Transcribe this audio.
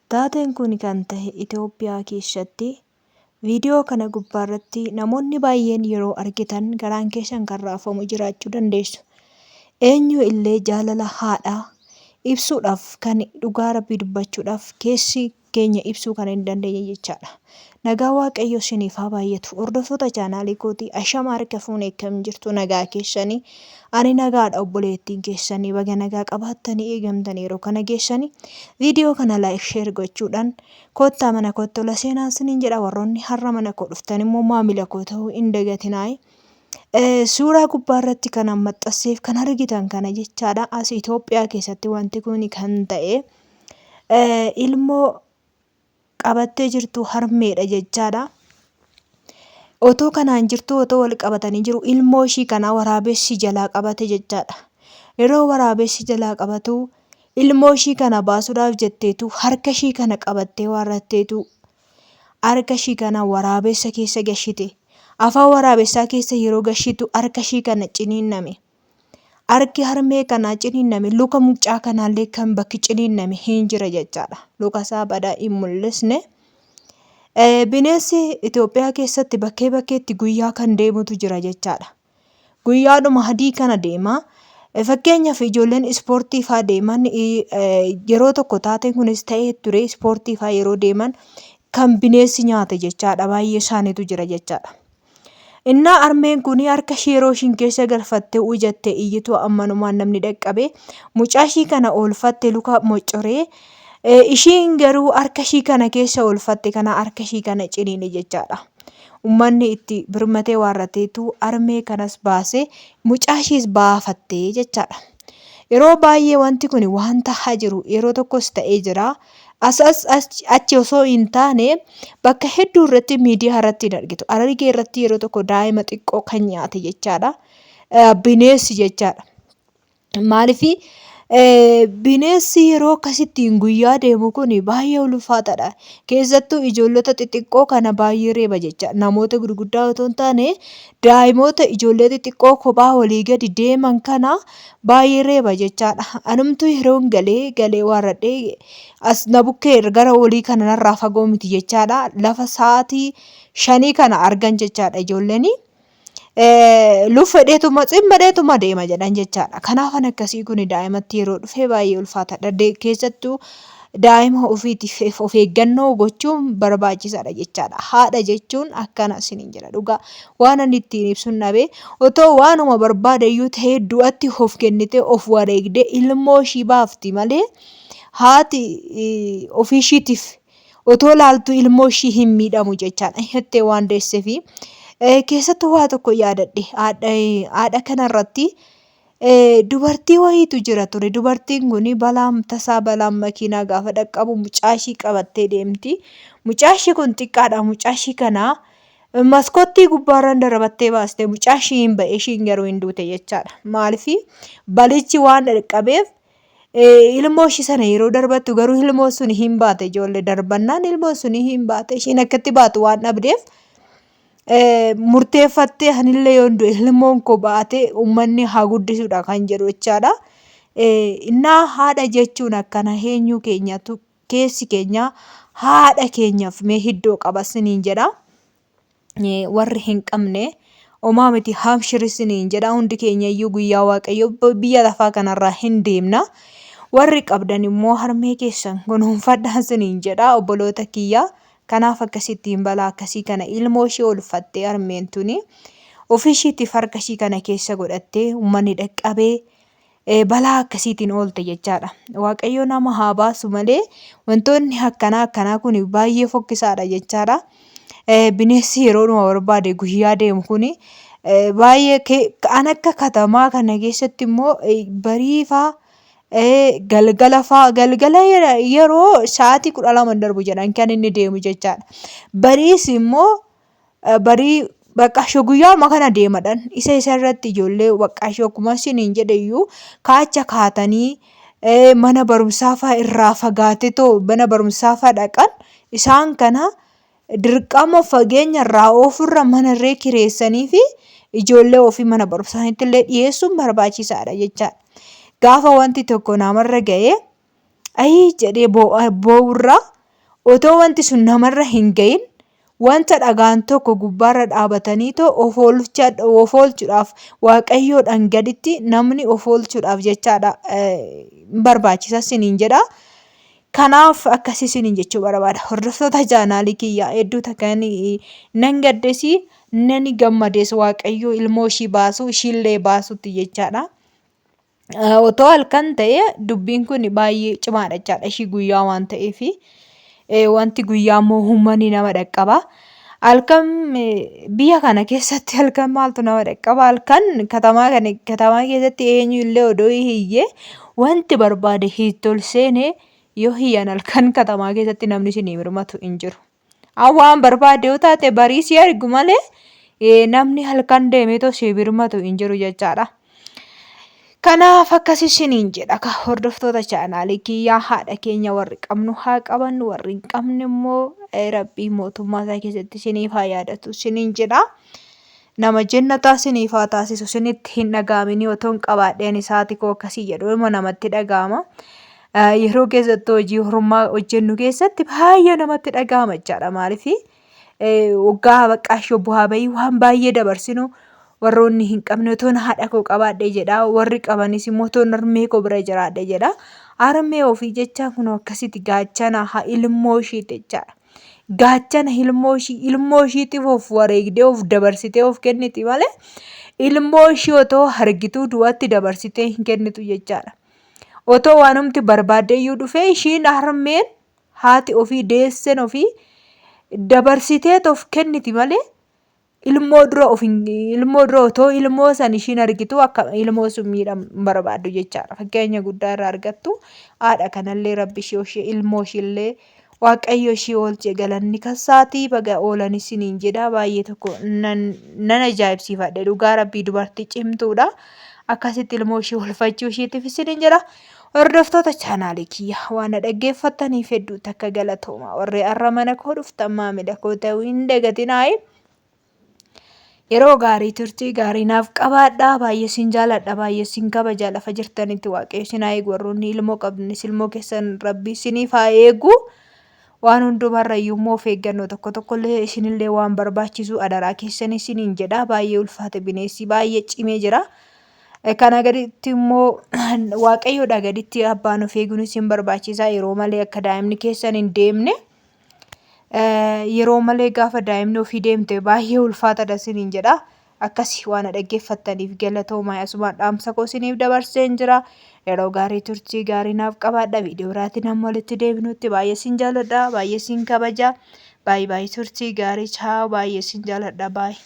Taateen kun kan tahe Itoophiyaa keessatti. Viidiyoo kana gubbaarratti namoonni baay'een yeroo argitan garaan keessan kan raafamu jiraachuu dandeessu. Eenyu illee jaalala haadhaa ibsuudhaaf kan dhugaa rabbii dubbachuudhaaf keessi keenya ibsuu kan hin dandeenye jechaadha. Nagaa Waaqayyoo isiniif haa baay'atu. Hordoftoota chaanaalii kootii ashama harka fuune akkam jirtu nagaa keessanii. Ani nagaadha obboleettiin keessanii baga nagaa qabaattanii eegamtanii yeroo kana geessanii viidiyoo kana like share gochuudhaan koottaa mana kootti tola seenaa isiniin jedha warroonni har'a mana koo dhuftan immoo maamila koo ta'uu hin dagatinaayi. Suuraa gubbaa irratti kan maxxanseef kan argitan kana jechaadha. As Itoophiyaa keessatti wanti kun kan ta'e ilmoo qabattee jirtu harmeedha jechaadha. Otoo kanaan jirtuu otoo wal qabatanii jiru ilmoo ishii kanaa waraabessi jalaa qabate jechaadha. Yeroo waraabessi jalaa qabatu ilmoo ishii kana baasuudhaaf jetteetu harka ishii kana qabattee waarratteetu harka ishii kana waraabessa keessa gashite. Afaan waraabessaa keessa yeroo gashitu harka ishii kana ciniinname. Harki harmee kanaa ciniinname luka mucaa kanaallee kan bakki ciniinname hin jira jechaadha. Luka isaa badaa hin mul'isne. Bineensi Itoophiyaa keessatti bakkee bakkeetti guyyaa kan deemutu jira jechaadha. Guyyaadhuma adii kana deema. Fakkeenyaaf ijoolleen ispoortii faa deeman yeroo tokko taateen kunis ta'ee ture ispoortii faa yeroo deeman kan bineensi nyaate jechaadha. Baay'ee isaaniitu jira jechaadha. Innaa harmeen kun harka ishee yeroo ishiin keessa galfattee uu jettee iyyitu ammanumaan namni dhaqqabe mucaa ishii kana oolfatte luka moccoree ishiin garuu harka ishii kana keessa oolfatte kana harka ishii kana ciniine jechaadha. Ummanni itti birmatee waarrateetu harmee kanas baasee mucaa ishiis baafatte jechaadha. Yeroo baay'ee wanti kun waan tahaa jiru yeroo tokkos ta'ee jira. As as achi osoo hin taane bakka hedduu irratti miidiyaa irratti hin argitu. Harargee irratti yeroo tokko daa'ima xiqqoo kan nyaate jechaadha. Bineensi jechaadha. Maaliif bineensi yeroo akkasittiin guyyaa deemu kun baay'ee ulfaataadha. Keessattuu ijoollota xixiqqoo kana baay'ee reeba jecha. Namoota gurguddaa otoo hin taane daa'imoota ijoollee xixiqqoo kophaa olii gadi deeman kana baay'ee reeba jechaadha. Anumtuu yeroon galee galee waarradhee as na bukkee gara olii kana narraa fagoo miti jechaadha. Lafa sa'aatii shanii kana argan jechaadha ijoolleen. Luffedheetuma cimmadheetuma deema jedhan jechaadha. Kanaaf an akkasii kun daa'imatti yeroo dhufee baay'ee ulfaataadha. Keessattuu daa'ima ofiitiif of eeggannoo gochuun barbaachisaadha jechaadha. Haadha jechuun akkana isiniin jedha dhugaa. Waan ani ittiin ibsun dhabe otoo waanuma barbaade iyyuu ta'ee du'atti of kennitee of wareegdee ilmoo ishii baafti malee haati ofii ishiitiif otoo laaltuu ilmoo ishii hin miidhamu jechaadha. Jettee waan deesseefi. Keessattuu waa tokko yaadadhe haadha kanarratti dubartii wayiitu jira ture. Dubartiin kun balaan tasaa balaan makiinaa gaafa dhaqqabu mucaa ishii qabattee deemti. Mucaa ishii kun xiqqaadha. Mucaa ishii kana maskoottii gubbaarraan darbattee baaste mucaa ishii hin ba'e ishiin garuu hin duute jechaadha. Maaliif balichi waan dhaqqabeef ilmoo ishii sana yeroo darbattu garuu ilmoo sun hin baate ijoollee darbannaan ilmoo sun hin baate ishiin akkatti baatu waan dhabdeef murteeffattee anillee yoon du'e ilmoon koo baate uummanni haa guddisudha kan jedhu jechaadha. Innaa haadha jechuun akkana eenyuu keenyatu keessi keenya haadha keenyaaf mee iddoo qaba isiniin jedha. Warri hin qabne homaa miti habshir isiniin jedha hundi keenya iyyuu guyyaa waaqayyo biyya lafaa kanarraa hin deemna. Warri qabdan immoo harmee keessan kunuunfadhaa isiniin jedha obboloota kiyya. Kanaaf akkasittiin balaa akkasii kana ilmoo ishee oolfattee harmeen tuni ofii ishiitiif harka ishii kana keessa godhattee uummanni dhaqqabee balaa akkasiitiin oolte jechaadha. Waaqayyo nama haa baasu malee wantoonni akkanaa akkanaa kun baay'ee fokkisaadha jechaadha. Bineensi yeroodhuma barbaade guyyaa deemu kun baay'ee kan akka katamaa kana keessatti immoo bariifaa galgala faa galgala yeroo sa'aatii 12 hin darbu jedhan kan inni deemu jechaadha. Bariis immoo barii baqqaashoo guyyaama kana deemadhan isa isa irratti ijoollee baqqaashoo akkuma isiniin jedhe iyyuu kaacha kaatanii mana barumsaa faa irraa fagaatee too mana barumsaa faa dhaqan isaan kana dirqama fageenya irraa oofurra mana irree kireessanii fi ijoollee ofii mana barumsaanitti illee dhiyeessuun barbaachisaadha jechaadha. Gaafa wanti tokko namarra ga'ee ayii jedhee boo'urra Otoo wanti sun namarra hin gahin wanta dhagaan tokko gubbaarra dhaabataniitoo of oolcha of oolchuudhaaf waaqayyoodhaan gaditti namni of oolchuudhaaf jechaadha hin barbaachisa siniin jedha. Kanaaf akkasii siniin jechuu barbaada. Hordoftoota chaanaalii kiyyaa hedduu takka nan gaddesi nan gammades waaqayyo ilmoo ishii baasu ishiillee baasutti jechaadha. Otoo halkan ta'e dubbiin kun baay'ee cimaadha jechaadha. Ishii guyyaa waan ta'eef wanti guyyaa immoo uummanni nama dhaqqaba. Halkan biyya kana keessatti halkan maaltu nama dhaqqaba? Halkan katamaa kana katamaa keessatti eenyu illee odoo hiyyee wanti barbaade itti ol seenee yoo hiyyan halkan katamaa keessatti namni isinii birmatu hin jiru. An waan barbaadde yoo taate barii si argu malee namni halkan deemeetoo si birmatu hin jiru jechaadha. Kanaaf akkas isiniin jedha ka hordoftoota chaanaalii kiyyaa haadha keenya warri qabnu haa qabannu warri hin qabne immoo rabbii mootummaa isaa keessatti isiniif haa yaadatu isiniin jedha. Nama jennataa isiniif haa taasisu isinitti hin dhaga'aminii otoo hin qabaadhee ani saati koo akkasii jedhu ilma namatti dhaga'ama. Yeroo keessattuu hojii hormaa hojjennu keessatti baay'ee namatti dhaga'ama jechaadha. Maaliif waggaa baqqaashoo bu'aa bahii waan baay'ee dabarsinu warroonni hin qabne otoon haadha koo qabaadhe jedha. Warri qabanis immoo otoon harmee koo bira jiraadhe jedha. Harmee ofii jecha kun akkasitti gaachana ilmoo ishiiti jechaadha. Gaachana ilmoo ishii ilmoo ishiitiif of wareegdee of dabarsitee of kenniti malee ilmoo ishii otoo argituu du'atti dabarsitee hin kennitu jechaadha. Otoo waanumti barbaadde iyyuu dhufee ishiin harmeen haati ofii deessen ofii dabarsitee of kenniti malee ilmoo dura of hin ilmoo dura otoo ilmoo san ishiin argitu akka ilmoo sun miidhamu hin barbaaddu jechaadha. Fakkeenya guddaa irraa argattu haadha kanallee rabbi ishee ishee ilmoo ishiillee waaqayyo ishii oolche galanni kassaatii baga oolan isiniin jedha baay'ee tokko nan nan ajaa'ibsiifadhe dhugaa rabbii dubartii cimtuudha. Akkasitti ilmoo ishii oolfachuu ishiitiif isiniin jedha. Hordoftoota chaanaalii kiyya waan na dhaggeeffattaniif hedduu takka galatooma. Warri har'a mana koo dhuftan maamila koo ta'uu hin dagatinaayi. Yeroo gaarii turtii gaarii naaf qabaadhaa. Baay'ee sin jaaladha, baay'ee sin kabaja. Lafa jirtanitti waaqayyo sin haa eegu. Warroonni ilmoo qabdanis ilmoo keessan rabbi isiniif haa eegu. Waan hundumarra iyyuu immoo of eeggannoo tokko tokko illee isinillee waan barbaachisu adaraa keessan isiniin jedha. Baay'ee ulfaate bineensi baay'ee cimee jira. Kana gaditti immoo waaqayyoodha gaditti abbaan of eeguun isin barbaachisa. Yeroo malee akka daa'imni keessan hin deemne. Yeroo malee gaafa daa'imni ofii deemte baay'ee ulfaatadha isiniin jedha. Akkasi waan na dhaggeeffattaniif galatoomaa asumaan dhaamsa koo isiniif dabarseen jira. Yeroo gaarii turtii gaarii naaf qabaadha. Viidiyoo biraatiin hamma walitti deebinutti baay'ee isin jaaladha. Baay'ee isin kabaja. Baay'ee baay'ee turtii gaarii chaaw baay'ee isin jaaladha. Baay'ee.